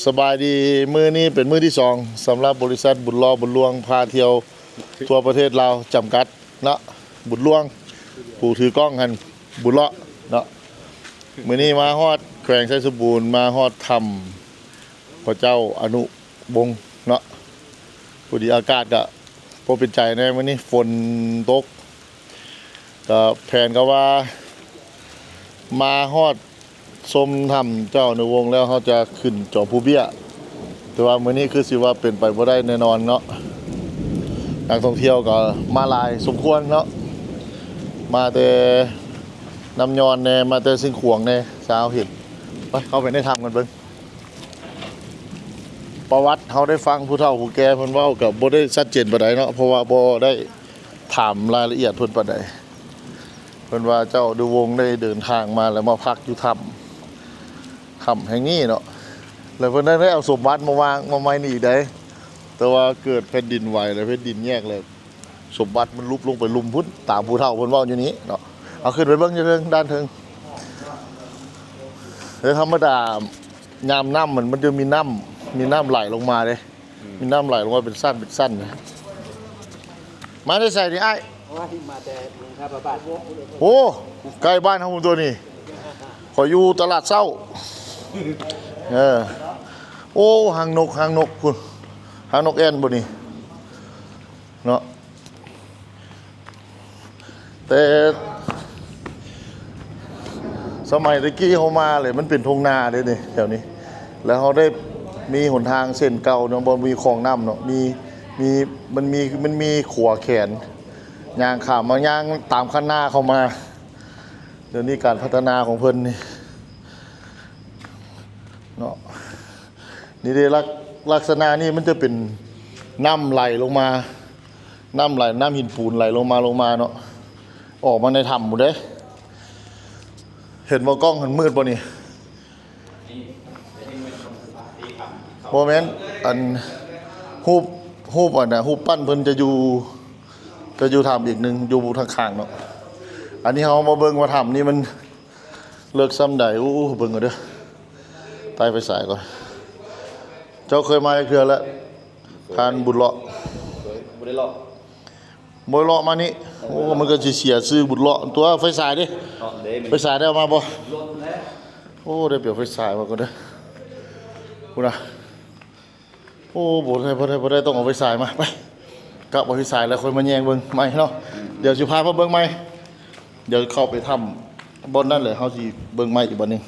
ສະບາຍດີ, ມື້ນີ້ເປັນມື້ທີສອງສຳລັບບໍລິສັດບຸນຫຼໍ່ບຸນຫຼວງພາທ່ຽວທົ່ວປະເທດລາວຈຳກັດເນາະ, ບຸນຫຼວງ ຜູ້ຖືກ້ອງຫັ້ນ ບຸນຫຼໍ່ເນາະ. ມື້ນີ້ມາຮອດແຂວງໄຊສົມບູນ, ມາຮອດຖ້ຳພະເຈົ້າອະນຸວົງເນາະ. ພໍດີອາກາດກະບໍ່ເປັນໃຈແດ່, ມື້ນີ້ຝົນຕົກ. ກະແຜນກະວ່າມາຮອດຊົມຖ້ຳເຈົ້າອະນຸວົງແລ້ວ ເຮົາຈະຂຶ້ນຈອມພູເບ້ຍ, ແຕ່ວ່າມື້ນີ້ຄືຊິວ່າເປັນໄປບໍ່ໄດ້ແນ່ນອນເນາະ. ນັກທ່ອງທ່ຽວກະມາຫຼາຍສົມຄວນເນາະ, ມາແຕ່ນ້ຳຍອນແດ່ ມາແຕ່ຊຽງຂວາງແດ່. ຊາວເຫັນ ໄປ ເຂົ້າໄປໃນຖ້ຳກັນເບິ່ງ. ປະຫວັດເຮົາໄດ້ຟັງຜູ້ເຖົ້າຜູ້ແກ່ເພິ່ນເວົ້າ ກະບໍ່ໄດ້ຊັດເຈນປານໃດເນາະ, ເພາະວ່າບໍ່ໄດ້ຖາມລາຍລະອຽດເພິ່ນປານໃດ. ເພິ່ນວ່າເຈົ້າອະນຸວົງໄດ້ເດີນທາງມາ ແລ້ວມາພັກຢູ່ຖ້ຳ ຖ້ຳແຫ່ງນີ້ເນາະ, ແລ້ວເພິ່ນໄດ້ເອົາສົມບັດມາວາງມາໄວ້ນີ້ອີກໃດ, ແຕ່ວ່າເກີດແຜ່ນດິນໄຫວ ແລ້ວແຜ່ນດິນແຍກ ແລ້ວສົມບັດມັນຫຼຸບລົງໄປລຸ່ມພຸ້ນ, ຕາມຜູ້ເຖົ້າເພິ່ນເວົ້າຢູ່ນີ້ເນາະ. ເອົາ ຂຶ້ນໄປເບິ່ງຢູ່ເທິງ ດ້ານເທິງ. ແລ້ວທຳມະດາຍາມນ້ຳມັນ ມັນຈະມີນ້ຳ ມີນ້ຳໄຫຼລົງມາເດ້, ອືມ ມີນ້ຳໄຫຼລົງມາເປັນຊັ້ນເປັນຊັ້ນ. ມາແຕ່ໃສນີ້ອ້າຍ? ໂອ້ຍ ມາແຕ່ເມືອງທ່າພະບາດ. ໂອ້ ໃກ້ບ້ານເຮົາພຸ້ນຕົວນີ້, ຂ້ອຍຢູ່ຕະຫຼາດເຊົ້າ. ເອີ ໂອ້ ຮັງນົກ ຮັງນົກພຸ້ນ, ຮັງນົກແອ່ນບໍ່ນີ້ເນາະ. ແຕ່ສະໄໝແຕ່ກີ້ເຮົາມາເລີຍ ມັນເປັນທົ່ງນາເດ້ນີ້ ແຖວນີ້, ແລ້ວເຮົາໄດ້ມີຫົນທາງເສັ້ນເກົ່າເນາະ, ບໍ່ມີຂອງນ້ຳເນາະ, ມີ ມີ ມັນມີ ມັນມີຂົວແຂນ ຍ່າງຂ້າມມາ ຍ່າງຕາມຄັນນາເຂົ້າມາ. ດຽວນີ້ການພັດທະນາຂອງເພິ່ນນີ້ເນາະ, ນີ້ເດ້ ລັກ ລັກສະນະນີ້ມັນຈະເປັນນ້ຳໄຫຼລົງມາ, ນ້ຳໄຫຼ ນ້ຳຫີນປູນໄຫຼລົງມາ ລົງມາເນາະ, ອອກມາໃນຖ້ຳພຸ້ນເດ້. ເຫັນບໍ່ ກ້ອງມັນມືດບໍ່ນີ້? ບໍ່ແມ່ນ ອັນ ຮູບ ຮູບ ອັນນະ ຮູບປັ້ນເພິ່ນຈະຢູ່ ຈະຢູ່ຖ້ຳອີກໜຶ່ງ ຢູ່ທາງຂ້າງເນາະ. ອັນນີ້ເຮົາມາເບິ່ງວ່າຖ້ຳນີ້ມັນເລິກສ່ຳໃດ. ໂອ້ ເບິ່ງກ່ອນເດີ, ໄຕ້ໄຟສາຍກ່ອນ. ເຈົ້າເຄີຍມາຈັກເທື່ອແລ້ວ ທ່ານບຸນເລາະ? ບໍ່ໄດ້ເລາະ ບໍ່ເລາະມານີ້. ໂອ້ ມັນກໍຊິເສຍຊື່ບຸນເລາະຕົວະ. ໄຟສາຍເດ້ ເນາະ ເດ້ ໄຟສາຍໄດ້ເອົາມາບໍ່? ໂອ້ ໄດ້ໄປເອົາໄຟສາຍມາກ່ອນເດີ. ພຸ້ນນະ. ໂອ້ ບໍ່ໄດ້ ບໍ່ໄດ້ ບໍ່ໄດ້ ຕ້ອງເອົາໄຟສາຍມາ. ໄປ ກັບເອົາໄຟສາຍແລ້ວຄ່ອຍມາແຍງເບິ່ງໃໝ່ເນາະ. ດຽວຊິພາມາເບິ່ງໃໝ່. ດຽວເຂົ້າໄປຖ້ຳບ່ອນນັ້ນແຫຼະ ເຮົາຊິເບິ່ງໃໝ່ອີກບ່ອນໜຶ່ງ.